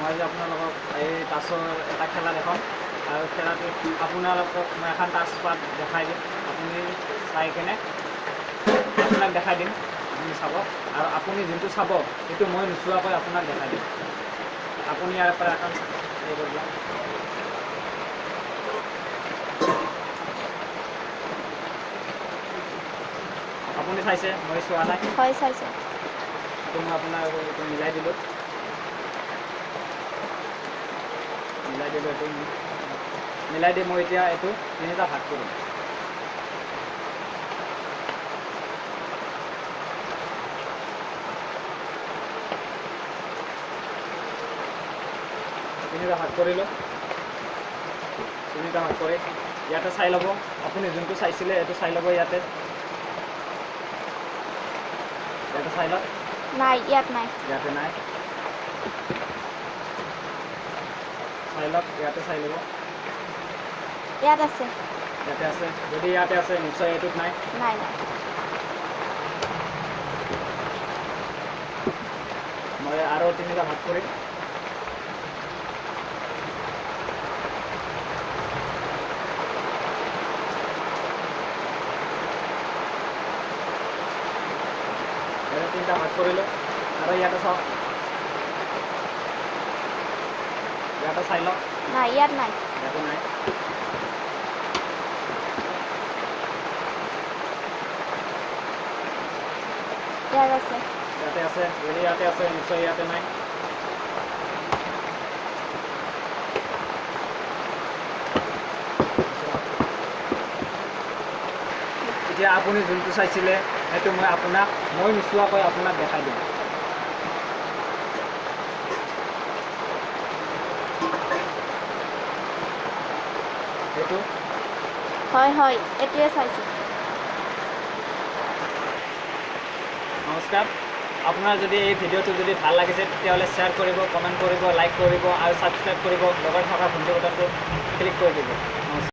মই আজি আপোনালোকক এই তাছৰ এটা খেলা দেখাম আৰু খেলাটোত আপোনালোকক মই এখন তাছপাত দেখাই দিম। আপুনি চাই কেনে আপোনাক দেখাই দিম, আপুনি চাব আৰু আপুনি যোনটো চাব সেইটো মই নোচোৱাকৈ আপোনাক দেখাই দিম। আপুনি ইয়াৰ পৰা এখন এই কৰিব। আপুনি চাইছে, মই চোৱা নাই। হয়, চাইছে। এইটো মই আপোনাক এইটো মিলাই দিলোঁ, মিলাই দিলোঁ, এইটো মিলাই দি মই এতিয়া এইটো তিনিটা ভাগ কৰিম। তিনিটা ভাগ কৰিলোঁ, তিনিটা ভাগ কৰি ইয়াতে চাই ল'ব। আপুনি যোনটো চাইছিলে এইটো চাই ল'ব, ইয়াতে ইয়াতে চাই লওক। নাই, ইয়াত নাই। ইয়াতে নাই, চাই লওক, ইয়াতে চাই ল'ব। ইয়াত আছে, ইয়াতে আছে। যদি ইয়াতে আছে নিশ্চয় এইটোত নাই। নাই নাই। মই আৰু তিনিটা ভাগ কৰিম। তিনিটা ভাগ কৰিলোঁ আৰু ইয়াতে চাওক, ইয়াতে চাই লওক। নাই, ইয়াত নাই। ইয়াতে নাই। ইয়াত আছে, ইয়াতে আছে। যদি ইয়াতে আছে নিশ্চয় ইয়াতে নাই। এতিয়া আপুনি যোনটো চাইছিলে সেইটো মই আপোনাক মই নোচোৱাকৈ আপোনাক দেখাই দিম। সেইটো হয় হয়, এইটোৱে চাইছোঁ। নমস্কাৰ। আপোনাৰ যদি এই ভিডিঅ'টো যদি ভাল লাগিছে তেতিয়াহ'লে শ্বেয়াৰ কৰিব, কমেণ্ট কৰিব, লাইক কৰিব আৰু ছাবস্ক্ৰাইব কৰিব। লগত থকা ঘণ্টি বটনটো ক্লিক কৰি দিব। নমস্কাৰ।